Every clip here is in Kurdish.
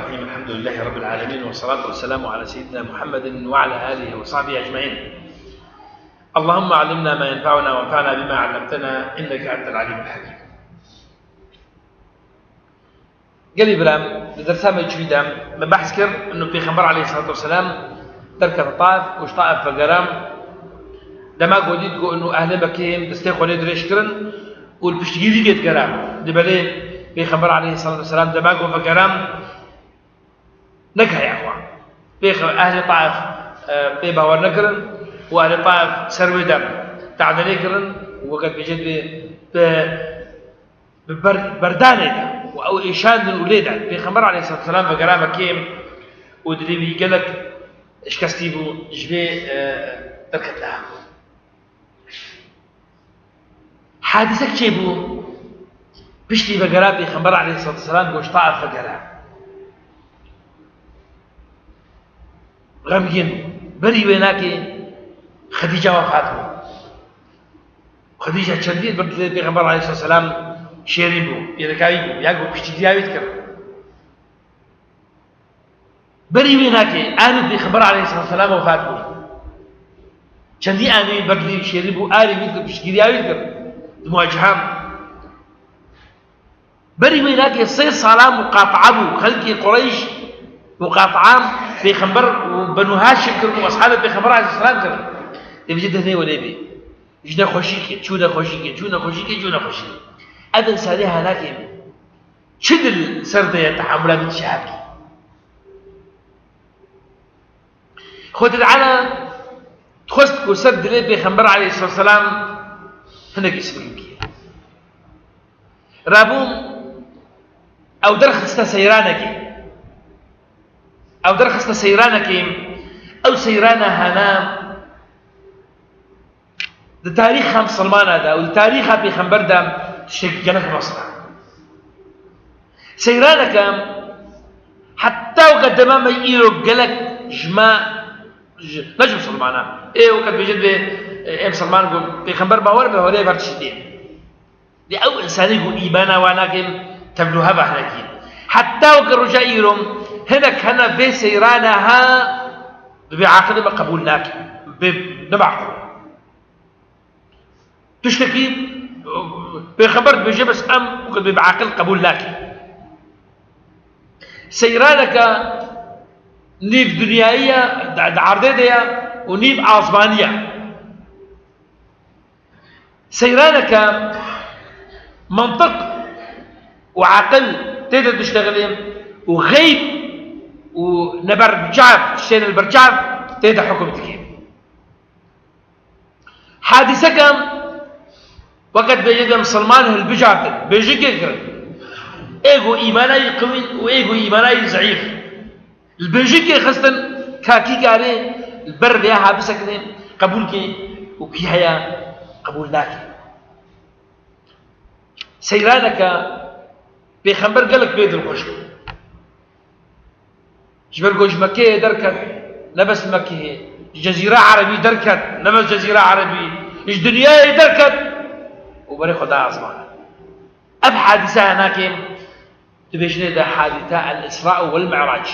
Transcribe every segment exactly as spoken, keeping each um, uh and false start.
الرحيم. الحمد لله رب العالمين، والصلاة والسلام على سيدنا محمد وعلى آله وصحبه أجمعين. اللهم علمنا ما ينفعنا وانفعنا بما علمتنا إنك أنت العليم الحكيم. Gelî biram, di dersa me çûyî de me behs kir, inu Pêxember aleyhissalatu vesselam derkete Taif û ji Taif vegera. Dema ku dît ku inu ehlê Mekkê destê xwe lê dirêj kirin û li piştgirîkê digera. Di belê Pêxember aleyhissalatu vesselam dema ku vegera nekeye xwe. Pêxe-, ehlê Taif, e, pê bawer nekirin û ehlê Taif ser wê de te'delê kirin û weke dibêje dibê bi bi ber-, berdanê de û ew êşandin û lê de. Pêxember aleyhissalatu vesselam vegera Mekkê û dilê wî gelek şikestî bû, ji vê, e, derketine hev. Hadîsek çêbû, piştî vegera Pêxember aleyhissalatu vesselam goş Taif vegera. Xemgîn, berî wê nakê Xedîca wefat bû. Xedîca çendî bir dilê Pêxember aleyhissalatu vesselam şêrîn bû, yê dikawî bû, ya ku piştgiriya wî dikir. Berî wê nakê, anî Pêxember aleyhissalatu vesselam wefat bû. Çendî anî bir dilê şêrîn bû, arê wî dikir, piştgiriya wî dikir. Di muwaciha. Berî wê nakê sê sala muqataa bû. Xelkê Qureyş muqataa Pêxember û Benû Haşim kirin û eshabê Pêxember aleyhisselam kirin. Dê vêjê dehnê welê bê. Ji nexweşîkê, çû nexweşîkê, çû nexweşîkê, çû nexweşîkê. Ev însanê hanakê bû. Çi dil ser de ye tehamula vî tiştê hebkî? Xwedî Teala dixwest ku ser dilê Pêxember aleyhisselam hinekî sipirî bikî. Rabû ew derxiste seyranekê. Ew derxiste seyranekê. Ew seyrana hana di tarîxa misilmana de û di tarîxa pêxember de tiştekî gelek mezin e. Seyraneke heta weke dema me îro gelek ji me, ji, ne ji misilmana, ê weke dibêje divê, ê misilman ku pêxember bawer be, holê ver tiştê. Lê ew însanê ku îmana wan nake tevlû heva hinekî. Heta weke roja îro hinek hene vê seyrana ha bi bêaqilê me qebûl nake. Bê, ne maqûl. Tiştekî pêxember dibêje bes em weke bê aqil qebûl nake. Seyraneke nîv dinyayî ye, di, di erdê de ye û nîv asmanî ye. Seyraneke mantiq û aqil tê de diştexilê û xeyb û neber bi çav, tiştên li ber çav tê de hukm dike. Hadîseke weke dibêje de misilman hilbijartin, bêjikê kirin. Ê ku îmana yî qewî û ê ku îmana yî zeîf. Li bêjikê xistin ka kî karê li ber vêya ha bisekine, qebûl ke û kî heya qebûl nake. Seyraneke pêxember gelek pê dilxweş bû. Ji ber ku ji Mekkeyê derket, ne bes Mekkeyê, ji Cezîra Erebî derket, ne bes Cezîra Erebî, ji dinyayê derket û berê xwe da esmanê. Ev hadîse hanakê dibêjinê de hadîta el-Îsra wel Mi'rac.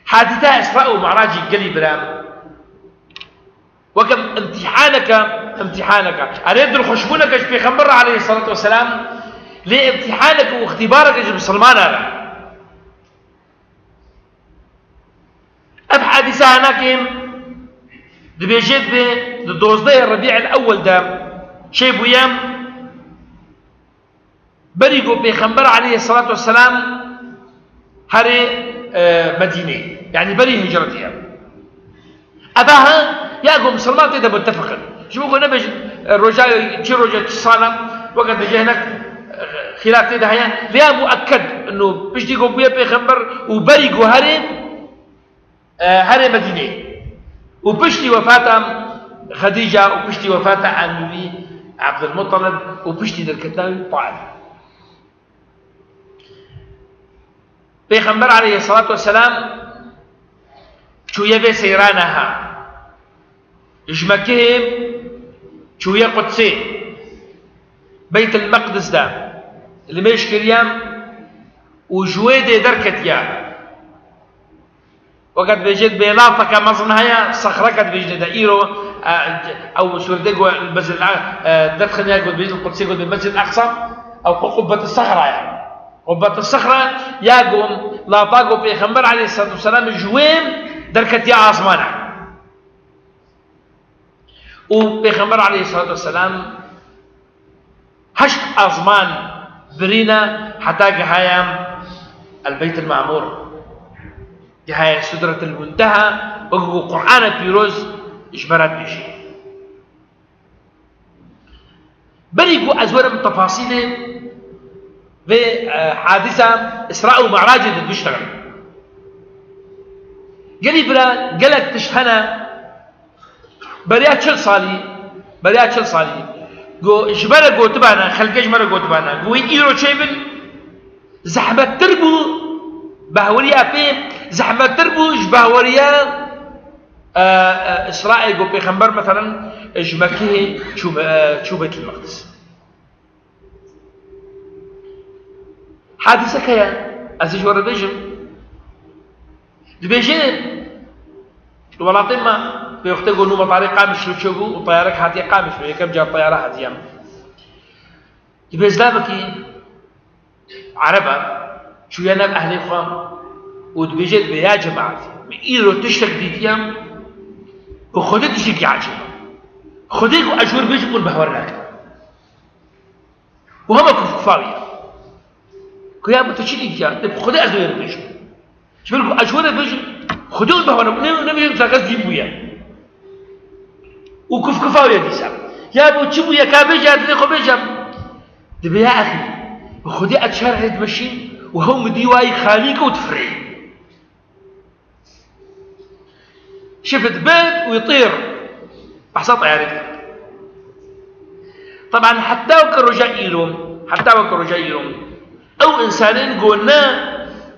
Hadîta Îsra û Mi'racî gelî bira weke îmtîhaneke, îmtîhaneke. Erê dilxweşbûneke ji Pêxember re aleyhissalatu vesselam, lê îmtîhaneke û îxtîbareke ji misilmana re. Ev hadîse hanakê dibêje dibê di dozdehê Rebî'il Ewwel de çêbûye. Berî ku Pêxember aleyhissalatu vesselam herê, e, Medînê, yanî berî hicretê ye. Eva ha, ya ku misilman tê de muttefiq in. Ji bo ku nebêjin, e, roja, çi roja, çi sala, weke dibêje hinek, e, xîlaf tê de heye. Lê ya muekked, ino piştî ku bûye Pêxember û berî ku herê, e, herê Medînê. Û piştî wefata Xedîca û piştî wefata amîwî Ebdulmuttalib û piştî derketina wî Taif. Pêxember aleyhissalatu vesselam çûye vê seyrana ha. Ji Mekkeyê çûye Qudsê. Beytil Meqdis de limêj kiriye. û ji wê dê derketiye. Weke dibêje bêlafeke mezin heye, sexreke dibêjine de îro, e, ew sûretê ku Mezil, e, derxine ku dibêjin Qudsê ku dibê Mezil Eqsa, ew qu-, Qubbet Sexra ye. Qubbet Sexra ya ku lata ku Pêxember aleyhisselatu vesselam ji wê derketiye asmana. û Pêxember aleyhisselatu vesselam heşt azman birîne heta gihaye El Beyt El Mamur, gihaye Sidret El Munteha, wekî ku Qur'ana Pîroz ji me re dibêje. Berî ku ez werim tefasîlê vê, e, hadîsa Îsra û Mi'racê de bişterim. Gelî bira, gelek tişt hene, beriya çil salî, beriya çil salî, go-, ji me re gotibana, xelkê ji me re gotibana, go wî îro çêbin, zehmettir bû, bahweriya pê zehmettir bû ji bahweriya, e, e, Îsraê ku Pêxember, meselen, ji Mekkeyê çû, e, çû Beytulmeqdis. Hadîsek heye, ez ê ji we re bêjim. Dibêje, di welatê me, pê wextê ku nû metarê Qamişlo çêbû û teyarek hatiye Qamişlo, yekem car teyare hatiye. Dibê zilamekî Ereb e, çûye nav ehlê xwe û dibêje, dibê ya cemaet, min îro tiştek dîtiye û Xwedê tiştekî ecêb e. Xwedê ku ez ji wir bêjim, hûn behwer nakin. Û hema kufkufa wî ye. Ku ya min tu çi dîtiye? Dibê Xwedê ez ê wê re bêjim. Ji ber ku ez ji we re bêjim, Xwedê hûn behwer nakin. Ne, ne bêjim, tu kes dîn bûye. û kufkufa wê dîsa. Ya bo çi bûye, ka bêje, ez dilê xwe bêjem. Dibê ya exî, bi Xwedê ez şer'ê dimeşîm û hew min dî wayî xalî ke û difirê. Şifit bit û yitîr. Behsa teyarê dike. Teban heta weke roja îro, heta weke roja îro, ew însanên ku ne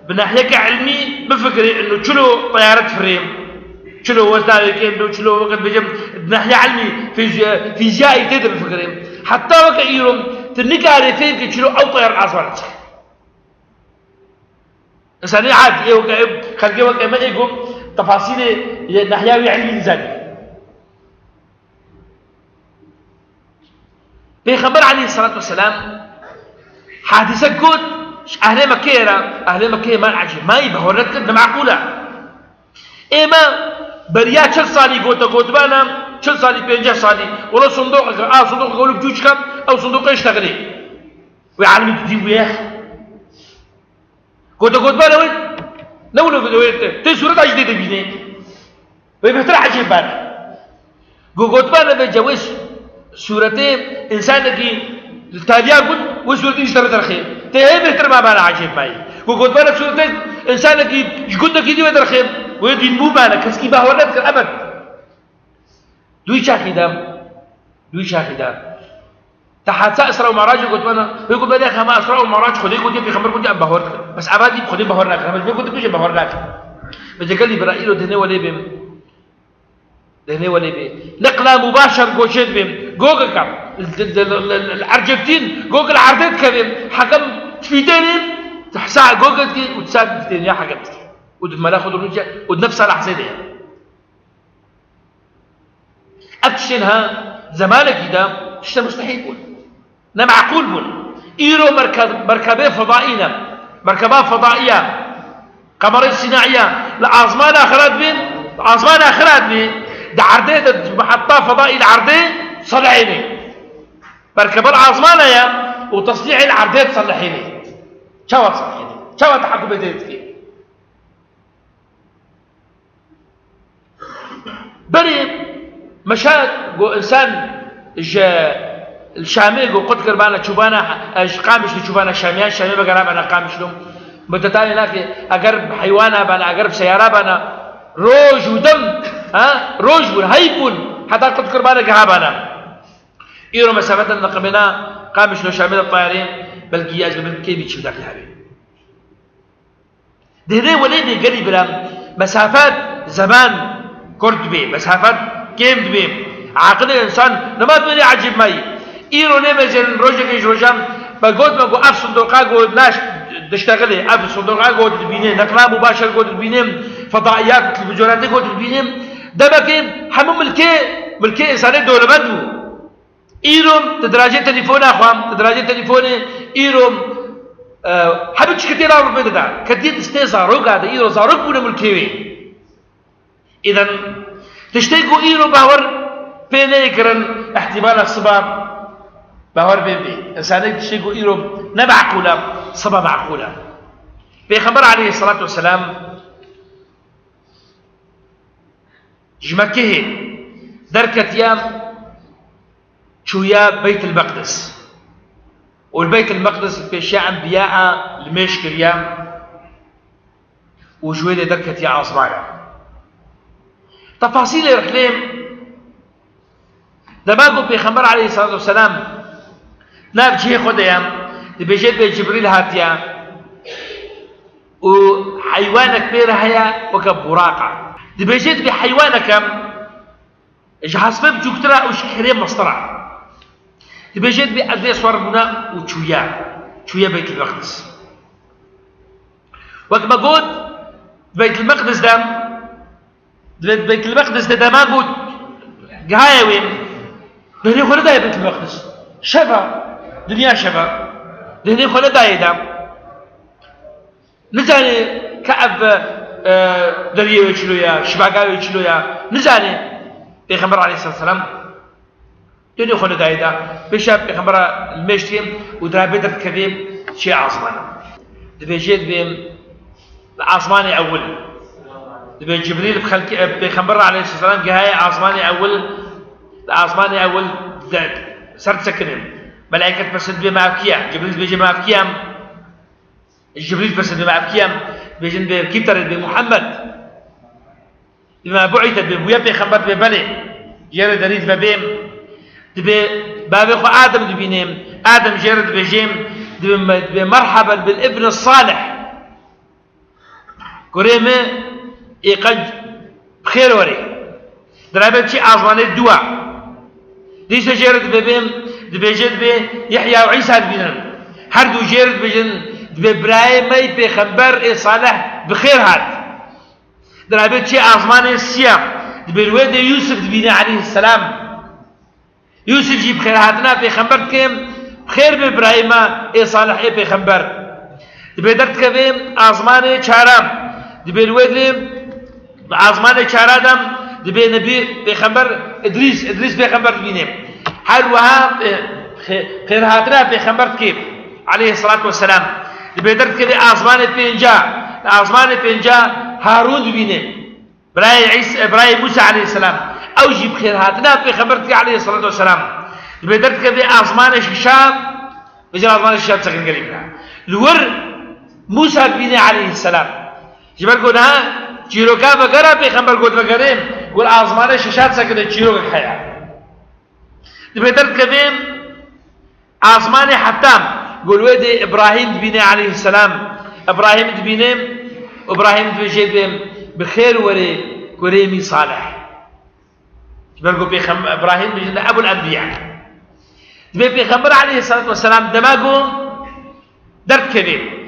bi nahiyeke ilmî bifikirê ino çilo teyare difirê, çilo wezna wê kêm be, çilo weke dibêjim di nahiya ilmî fîzya-, fîzyayî tê de bifikirê. Heta weke îro tu nikarê fêm kî çilo ew teyar asmana diçe. Însanê adî, ê weke, ê xelkê weke me ê ku tefasîlê yê nahiya wî ilmî nizanî. Pêxember aleyhisselatu vesselam hadîse got, ji ehlê Mekkeyê re, ehlê Mekkeyê man ecêb, mayî behor nedikin, ne meqûl e. Ê me beriya çil salî gote gotibana, çil salî, pênceh salî, wela sindoqeke, a sindoqeke wilo biçûçik e, ew sindoqê ştexilê. Wê alimî tu dî bûye. Gote gotibana wê, ne wilo gote wê, tê sûreta jî tê de bînê. Wê bêhtir ecêb bane. Go gotibana vê cewê sûretê însanekî li taliya gund, wê sûretê ji te re derxê. Tê hê bêhtir ma bana ecêb mayî. Go gotibana sûretê însanekî ji gundekî dî wê derxê. Wê dîn bû bane, keskî bahwer nedikir, ebed. Dûyî çaxî de, dûyî çaxî de. Te hadisa Îsra û Mi'racê gotibana, wê got, belê, hema Îsra û Mi'rac Xwedê gotiye, Pêxember gotiye, em bahwer dikin. Bes eva dî Xwedê bahwer nakin. Hema ji bo gotin, tu jî bahwer nakin. Vêce gelî bira îro dihne welê bê. Dihne welê bê. Neqla mubaşer goçê dibê. Gogeka. Li, li, li, li, li ercebtîn, gog li erdê dikevê. Hekem difîtênê, hisa gog dikê û disa difîtênê ya hekem dikê. Û di mela xwe dirûnîce û di nefsa lehzê de ye. Ev tiştên ha zemanekî de tişte mustehîl bûn. Ne meqûl bûn. Îro merke-, merkebê fedaî ne. Merkeba fedaiya, qemerê sînaiya li azmana xira dibê, li azmana xira dibê, di erdê de, di mehetta fedaî li erdê selehênê. Merkebe li azmana ye û teslîhê li erdê diselehênê. Çawa diselehênê? Çawa tehekûmê tê dikê? Berê meşa go însan ji Şamê go qut kirbana çûbana, ji Qamişlo çûbana Şamiyan, Şamê vegerabana Qamişlo. Mudetanê nake, eger bi heywana bana, eger bi seyara bana, roj û dem, ha, roj bûn, heyv bûn, heta qut kirbana gihabana. Îro mesafeten liqimêna Qamişlo Şamê de tayarê, belkî ez bi kêmî çî bidakî hebê. Dêrê welê bê gelî bira, mesafet, zeman kurt dibê, mesafet kêm dibê. Aqilê însan nema dibêrê ecêb mayî. Îro nêmezênin rojekê ji rojan Me got, me got, ev sindoqa got, laş diştexilê, ev sindoqa got dibînê, neqla mubaşer got dibînê, fedaiyat, televizyonatê got dibînê. Demekê hemû milkê, milkê însanê dewlemend bû. Îro di dirajê telefona xwe, di dirajê telefonê, îro, e, hemû çikitê la Ewropê dida. Ketiye distê zaroka de, îro zarok bûne milkê wê. Îden tiştê ku îro bawer pê neyê kirin, ihtimala siba bawer pê bê. Însanek tiştê ku îro ne meqûl e, siba meqûl e. Pêxember aleyhisselatu vesselam ji Mekkehê derketiye, çûye Beytil Meqdis. Û li Beytil Meqdis pêşiya enbiya li mêj kiriye û ji wê lê derketiye asmana. Tefasîlê rixlê, dema ku Pêxember aleyhisselatu vesselam nav cihê xwe de ye, dibêje dibê Cibrîl hatiye û heywanek pê re heye weke buraqa. Dibêje dibê heywaneke ji hespê biçûktir e û ji kerê mestir e. Dibêje dibê ez dê swer bûne û çûye. Çûye Beytil Meqdis. Wek me got, Beytil Meqdis de, di Beytil Meqdis de dema got, gihaye wê, bêhnê xwe nedaye Beytil Meqdis. Şev e, dinya şev e. Bêhnê xwe nedaye de. Nizanê ka ev, e, deriyê wê çilo ya, şibaka wê çilo ya. Nizanê. Pêxember aleyhisselam dêhnê xwe nedayê de. Pêşiya Pêxembera li mêj dikê û dirabê derdikevê çê asmana. Dibêje dibê li asmanê ewil. Dibê Cibrîl bi xelkê, e, Pêxember aleyhisselam gihaye asmanê ewil. Li asmanê ewil de ser disekine. Melaiket pirsin dibê me ev kî ye? Cibrîl dibêje me ev kî ye? Cibrîl pirsin dibê me ev kî ye? Dibêjin dibê kî bi te re? Dibê Muhammed. Dibê me bu'îse, dibê bûye pêxember? Dibê belê. Jê re derî dibe bêm. Dibê bavê xwe Adem dibînê. Adem jê re dibêjê, dibê me-, dibê merheben bil ibn salih. Kurê me ê qenc bi xêr werê. Dirabê çi azmanê dua. Dîse jê re dibê bêm, dibêje dibê Yehya û Îsa dibînin. Her du jê re dibêjin, dibê birayê me yê pêxember ê salih bi xêr hat. Dirabê çi azmanê siyam, dibê li wê dê Yûsif dibîne aleyhisselam. Yûsif jî bi xêrhatina pêxember dike, bi xêr be birayê me ê salih ê pêxember. Dibê derdikeve azmanê çaran, dibê li wê dilê bi azmanê çara de dibê nebî pêxember Idrîs, Idrîs pêxember dibîne. Her wiha, e, xê-, xêrhatina pêxember dike aleyhisselatu vesselam. Dibê derdikeve azmanê pênca, li azmanê pênca Harûn dibîne. Birayê Îs-, birayê Mûsa aleyhisselam. Ew jî bi xêrhatina pêxember dike aleyhisselatu vesselam. Dibê derdikeve azmanê şeşa, vêca azmanê şeşa disekine gelî bira. Li wir Mûsa dibîne aleyhisselam. Ji ber ku niha çîroka vegera pêxember got vegerê, ku li azmanê şeşa disekine çîrokek heye. Dibê derdikeve azmanê heftam, ku li wê dê Îbrahîm dibîne aleyhisselam. Îbrahîm dibîne, Îbrahîm dibêje dibê bi xêr werê kurê mî salih. Ji ber ku pêxem-, Îbrahîm dibêjin de Ebul Enbiya. Dibê pêxember aleyhisselatu vesselam dema ku derdikeve.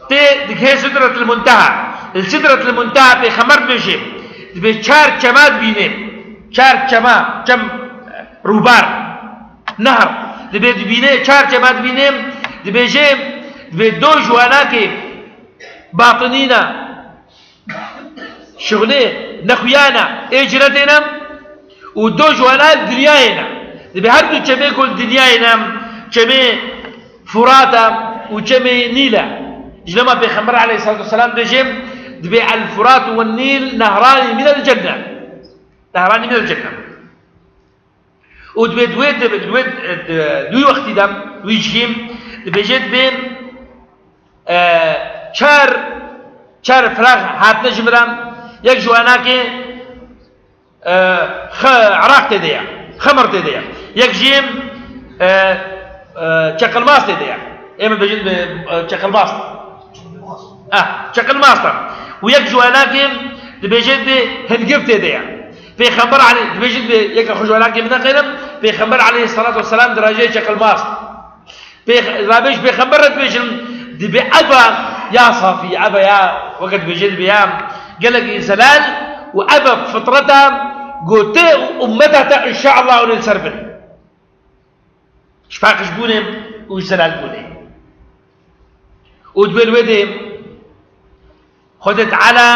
Tê dikê Sidretil Munteha. Li Sidretil Munteha pêxember dibêje. Dibê çar çema dibîne. Çar çema, çem, rûbar, nehr. Dibê dibîne, çar çema dibîne. Dibêje, dibê do ji wanakê batinîna. Şixulê nexuyana ê ciretê ne û do ji wana dinyayê ne. Dibê her du çemê ku li dinyayê ne, çemê Furat e û çemê Nîl e. Ji dema Pêxember aleyhisselatu vesselam dibêje, dibê El Furat ve Nîl nehrani minel cenne. Nehrani minel cenne. Û dibê di wê, di wê, di wî wextî de, wî cihî, dibêje dibê, e, çar, çar firaq hatine ji min re, yek ji wanakê, e, xe-, Iraq tê de ye, xemir tê de ye. Yek jî, e, e, çeqilmaz tê de ye. Ê min bêjin, e, çeqilmaz. Ah, çeqilmaz da. Û yek ji wanakê dibêje dibê hingiv tê de ye. Pêxember Alî, dibêje dibê yeke xwe ji wanakê min nexêrim, Pêxember aleyhisselatu vesselam dirajê çeqilmaz. Pêx-, rabêj pêxember re dibêjin, dibê eva ya safî, eva ya, weke dibêje dibê ya gelekî zelal û eva fitreta gote û ummeta te înşaallah hûn ê li ser bin. Ji paqijbûnê û ji zelalbûnê. Û dibê li wê dê Xwedê Teala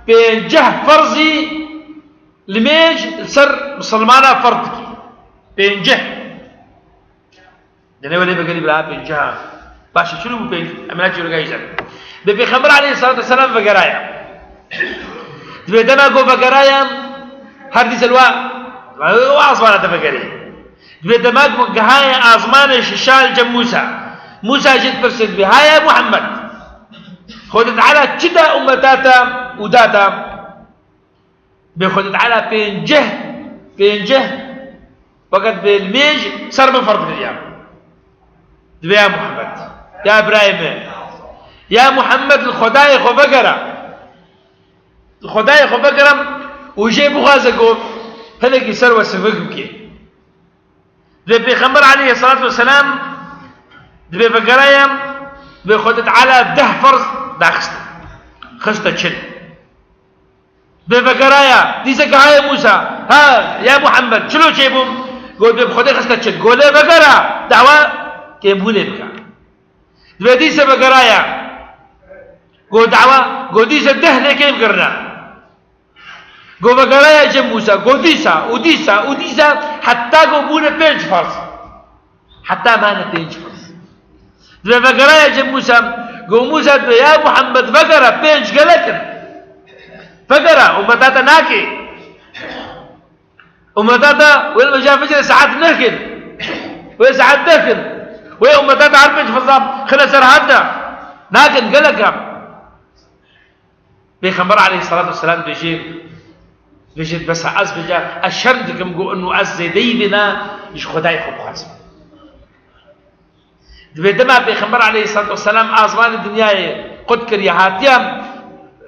pênceh ferzî li mêj li ser misilmana ferz dikî. Pênceh. Dene welê vegerî bira pênceh. Baş e, çilo bû pênc? Em ê çîroka jî zerin. Dê Pêxember aleyhissalatu vesselam vegeraya. Dibê dema ku vegeraya, her dîsa li wa, wa asmana te vegerî. Dibê dema ku gihaye asmanê şişa li cem Mûsa. Mûsa jê dipirsê dibê, ha ya Muhammed, Xwedê Teala çi da ummeta te û da te? Bê Xwedê Teala pênceh, pênceh weqet bê li mêj ser min ferz kiriya. Dibê ya Muhammed, ya birayê min, ya Muhammed, li Xwedayê xwe vegere. Li Xwedayê xwe vegere û jê bixwaze ku hinekî ser we sivik bike. Dibê Pêxember aleyhissalatu vesselam dibê vegeraya, dibê Xwedê Teala deh ferz daxiste. Xiste çil. Dibê vegeraya, dîse gihaye Mûsa, ha, ya Muhammed, çilo çêbû? Got, dibê bi Xwedê xiste çil. Got, lê vegera, dawa kêmbûnê bike. Dibê dîse vegeraya. Got, dawa, got, dîse deh lê kêm kirine. Got, vegeraya cem Mûsa, got, dîsa, û dîsa, û dîsa, heta got bûne pênc ferz. Heta mane pênc ferz. Dibê vegeraya cem Mûsa, got, Mûsa dibê, ya Muhammed, vegera, pênc gelek in. Vegera, ummeta te nakê. Ummeta te, wê li meja ficrê saet neh kin. Wê saet deh kin. Wê ummeta te her pênc ferza xine ser hat de. Nakin, gelek e. Pêxember aleyhissalatu vesselam dibêje, dibêje, bes ez bêje, ez şerm dikim ku inu ez zêdeyî vêna ji Xwedayê xwe bixwazim. Dibê dema Pêxember aleyhissalatu vesselam asmanê dinyayê qut kiriye hatiye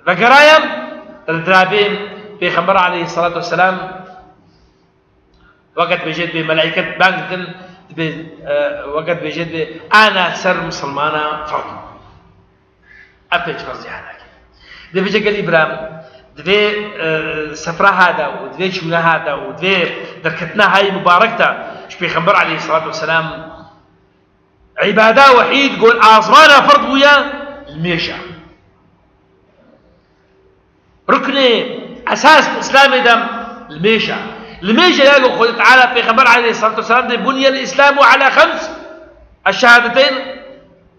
vegeraye, dirabê Pêxember aleyhissalatu vesselam Weke dibêje dibê melaîket bang dikin, dibê, e, weke dibêje dibê ana ser misilmana ferz. Ev pênc ferzî hene. Dibêje gelî bira, divê, e, sefra hada û divê çûna hada û divê derketina hayê mubarek de ji Pêxember aleyhissalatu vesselam, îbada wehîd gol asmana ferz bûye, li mêja. Ruknê esas li Îslamê de li mêj e. Li mêj e ya ku Xwedê Teala Pêxember aleyhissalatu vesselam dê, "Buniyel Îslamu ala xems, eşşehadeteyn,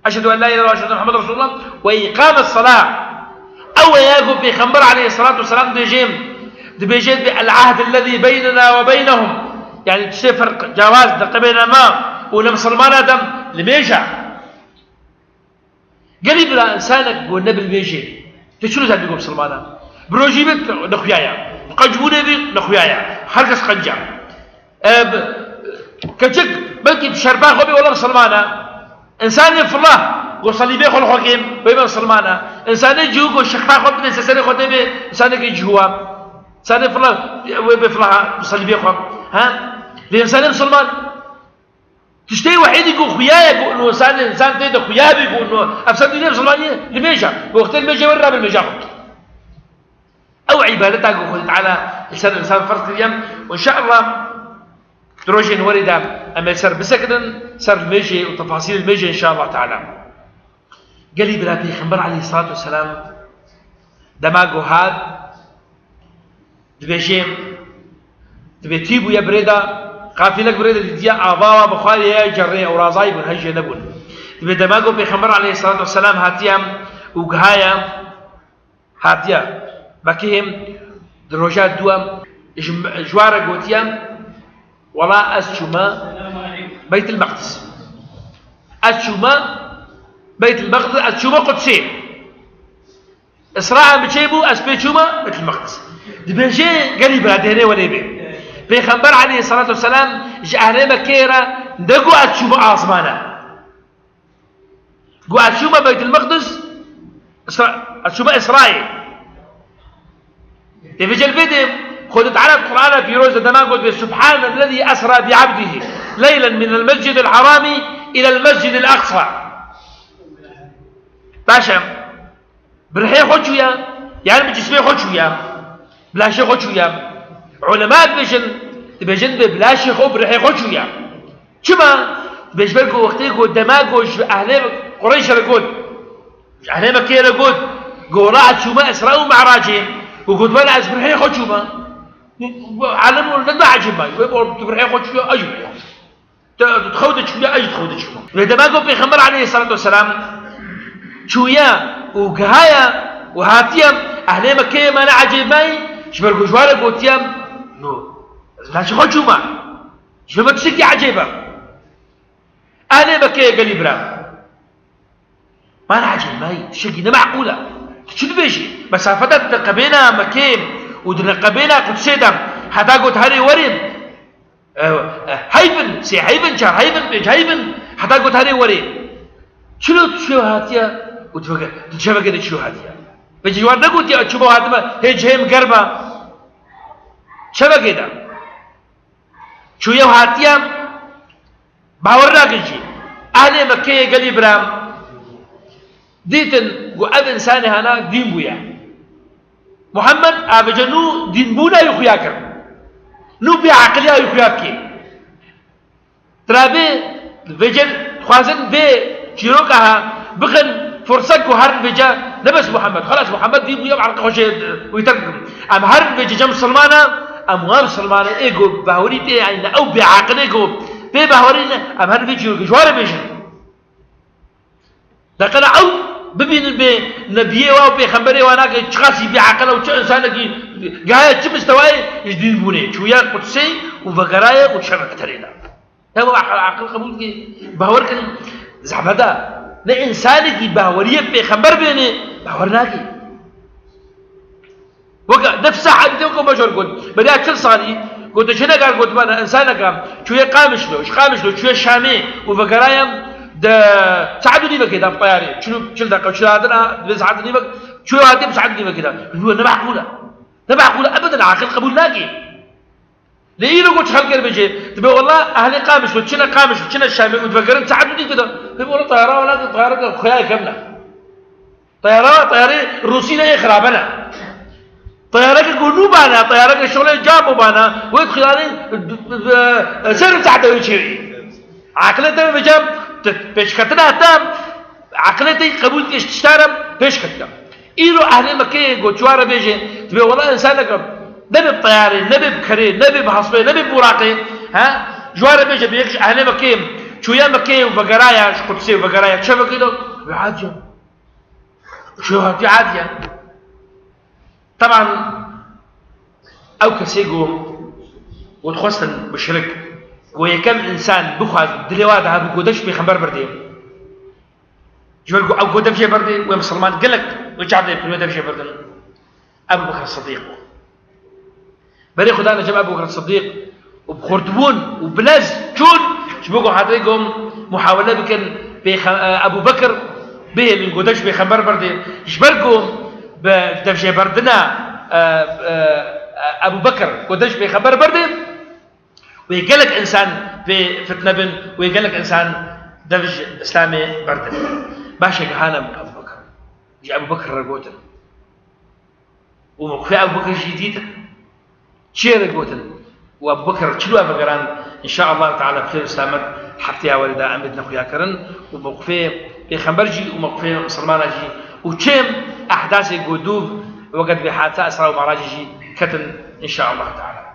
eşhedü en la ilahe illallah, eşhedü enne Muhammeden Resulullah, ve îkames salah." Ew e ya ku Pêxember aleyhissalatu vesselam dibêje, dibêje bi el ahd ellezî beynena ve beynehum. Yani tiştê ferq, cewaz, derketina me û li misilmana de li mêj e. Gelî bira, însanek ku ne bi li mêjê, tu çi dizanî ku misilman e? Bi rojî bê nexuya ye. Bi qencbûnê bê nexuya ye. Her kes qenc e. E, bi, keçik belkî bi şerpa xwe bê wela misilman e. Însanê fila ku selîbê xwe li xwe kêm, wê be misilman e. Însanê cihû ku şerpa xwe bidê ser serê xwe tê bê, însanekî cihû e. Însanê fila, wê bê fila bi selîbê xwe. He? Lê însanê misilman Tiştê wehîdî ku xuya ye ku û însan, însan tê de xuya bî ku û ev ser dînê misilmaniyê li mêj e. Wextê li mêjê were rabe li mêja xwe. Ew îbadeta ku Xwedê Teala li ser însan ferz kiriye û înşeallah di rojên werê de em ê ser bisekinin, ser mêjê û tefasîlê mêjê înşeallah Teala. Gelî bira Pêxember aleyhissalatu vesselam dema ku hat, dibêje, dibê tî bûye bi rê de, qafîlek bi rê de dîtiye, ava wa bi xwe ye, cerrê ew razayî bûn, hejê nebûn. Dibê dema ku Pêxember aleyhissalatu vesselam hatiye û gihaye, hatiye Mekê, di roja dû em ji, ji wan re gotiye, wela ez çûme Beytil Meqdis. Ez çûme Beytil Meqdis, ez çûme Qudsê. Îsra min çê bû, ez pê çûme Beytul Meqdis. Dibêje gelî bira, dêrê welê bê. Pêxember aleyhissalatu vesselam ji ehlê Mekkeyê re ne got ez çûme asmana. Got ez çûme Beytul Meqdis, Îsra, ez çûme Îsrayê. Dê vê celbê de Xwedê Teala Qur'ana pîroz de dema got bê, "Subhanellezî esra bi abdihi leylen minel mescidil harami إلى المسجد الأقصى. Baş e. Bi rihê xwe çûye, yan bi cismê xwe çûye, bi laşê xwe çûye. Ulema dibêjin, dibêjin bi, bi laşê xwe, bi rihê xwe çûye. Çima? Dibê ji ber ku wextê ku dema ku ji ehlê Qureyşê re got, ji ehlê Mekkeyê re got, gora ez çûme Îsra û Mi'racê, û got, "Wela ez bi rihê xwe çûme." Alim û ne dibe ecêb me, wê bo tu bi rihê xwe çûye, ecêb. Tu, tu xew de çûye, ez jî xew de çûme. Lê dema ku Pêxember aleyhisselatu vesselam çûye û gihaye û hatiye, ehlê Mekkeyê me ne ecêb mayî, ji ber ku ji wan re gotiye, "No, ez bi laşê xwe çûme." Ji me tiştekî ecêb e. Ehlê Mekkeyê gelî bira. Ma ne ecêb mayî, tiştekî ne meqûl e. Tu çi dibêjî? Mesafeta di neqebêna Mekkê û di neqebêna Qudsê de heta got herê werê, e, e, heyv in, sê heyv in, çar heyv in, pênc heyv in, heta got herê werê. Çilo tu çiyo hatiye û tu veke-, tu çeveke de çilo hatiye? Vêca ji wan negotiye, çi bo hatime, hê cihê min germ e. Çeveke de. Çûye û hatiye, bawer nakin jî. Ehlê Mekkeyê gelî bira dîtin ku ev însanê hana dîn bûye. Muhammed a vêca nû dînbûna wî xuya kir. Nû bê aqiliya wî xuya dike. Tira bê vêca dixwazin vê çîroka ha bixin furset ku herin vêca ne bes Muhammed. Xelas Muhammed dîn bûye, erqê xwe jê wî terk bikin. Em herin vêca cem misilmana, em wan misilmana ê ku bawerî tê, yani ew bêaqilê ku pê bawerî ne, em herin vê çîrokê ji wan re bêjin. Deqena ew bibînin bê nebiyê wa û pêxemberê wa nake çiqasî bêaqil e û çi însanekî gaye çi mistewayê ji dîn bûnê. Çûye Qudsê û vegeraye û çeveke terê de. Ya baba, aqil, aqil qebûl dike. Bawer kin, zehmet e. Ne însanekî baweriyê pêxember bêne, bawer nake. Weke, nefsa hadîse weke me jor got. Beriya çil salî, got, çi negar got bana, însaneka, çûye Qamişlo, ji Qamişlo, çûye Şamê û vegeraye de saet û nîvekê de bi teyarê. Çil û, çil deqa, çil hadina, divê saet û nîvek, çûye hatê bi saet û nîvekê de. Hu ne meqûl e. Ne meqûl e, ebeden aqil qebûl nake. Lê îro ku çi xelk bêje, dibe wela ehlê Qamişlo, çine Qamişlo, çine Şamê û divegerin saet û nîvekê de. Hê wela teyara wela teyara ke xuya kevne. Teyara, teyarê Rûsî ne ê xirabe ne. Teyareke ku nû bana, teyareke şolê cam û bana, wê dixuyanî, e, e, ser saete wê çêwî. Aqilê te vêca, te pêşketina te, aqilê te qebûl dike ji tişta re pêş ketiye. Îro ehlê Mekkeyê ku ji wan re bêje, dibe wela însaneke nebe bi teyarê, nebe bi kerê, nebe bi hespê, nebe bi buraqê, he? Ji wan re bêje, bi yek ji ehlê Mekkeyê, çûye Mekkeyê û vegeraya, ji Qudsê û vegeraya çevekê de, wê hatiye. Çûye hatiye, hatiye. Teban ew kesê ku, ku dixwestin muşrik, ku yekem însan bixwaz dilê wa de hebû ku dev ji pêxember berdê. Ji ber ku ew ku dev jê berdê, wê misilman gelek wê çav dê, wê dev jê berdin. Ebu Bekr Sidîq bû. Berê xwe dane cem Ebu Bekr Sidîq û bi xurtbûn û bi lez çûn, ji bo ku hatê ku muhawele bikin, pêxe-, e, Ebu Bekr bihêlin ku dev ji pêxember berdê. Ji ber ku bi devjêberdina, e, e, Ebu Bekr ku dev ji pêxember berdê, wê gelek însan pê fitne bin, wê gelek însan dev ji Îslamê berdin. Baş e, gihane Ebu Bekr. Ji Ebu Bekr re gotin. Û mewqifê Ebu Bekir jî dîtin. Çiyê re gotin. Û Ebu Bekir çilo vegerand, înşaallah teala bi xêr û selamet hefteya werê de em ê dine xuyakirin û mewqifê Pêxember jî û mewqifê misilmana jî û çêm ehdasê ku dûv weke dibê hadisa Îsra û Mi'racê jî ketin, înşaallah teala.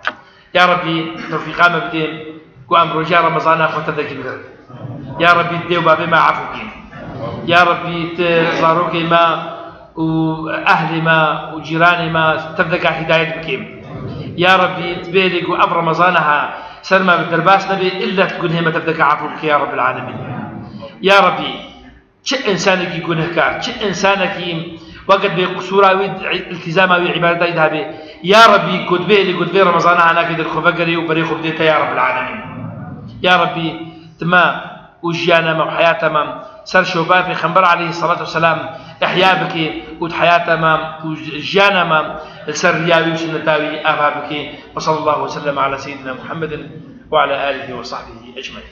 Ya Rabbî, tewfîqa me bidê ku em roja Remezana xwe tevdekî bigirin. Ya Rabbî, dê û bavê me efû bikî. Ya Rabbî, tu zarokê me û ehlê me û cîranê me tevdeka hîdayet bikî. Ya Rabbî, tu bêrê ku ev Remezana ha ser me bi derbas nebê, illa tu gunhê me tevdeka efû bikî, ya Rabbel Alemîn. Ya Rabbî, çi însanekî gunehkar, çi însanekî weke dibê qisûra wî, îltîzama wî, îbadeta wî de hebê. Ya Rabbî, ku dibê, lê ku dibê Remezana ha nake dil xwe vegerê û berê xwe bidê te, ya Rabbel Alemîn. Ya Rabbî, tu me û jiyana me û heyata me ser şoba Pêxember aleyhisselatu vesselam ihya bikê û di heyata me û jiyana me li ser riya wî û sunneta wî ava bikê. Ve sallallahu ve sellem ala seyyidina Muhammedin ve ala alihi ve sahbihi ecmaîn.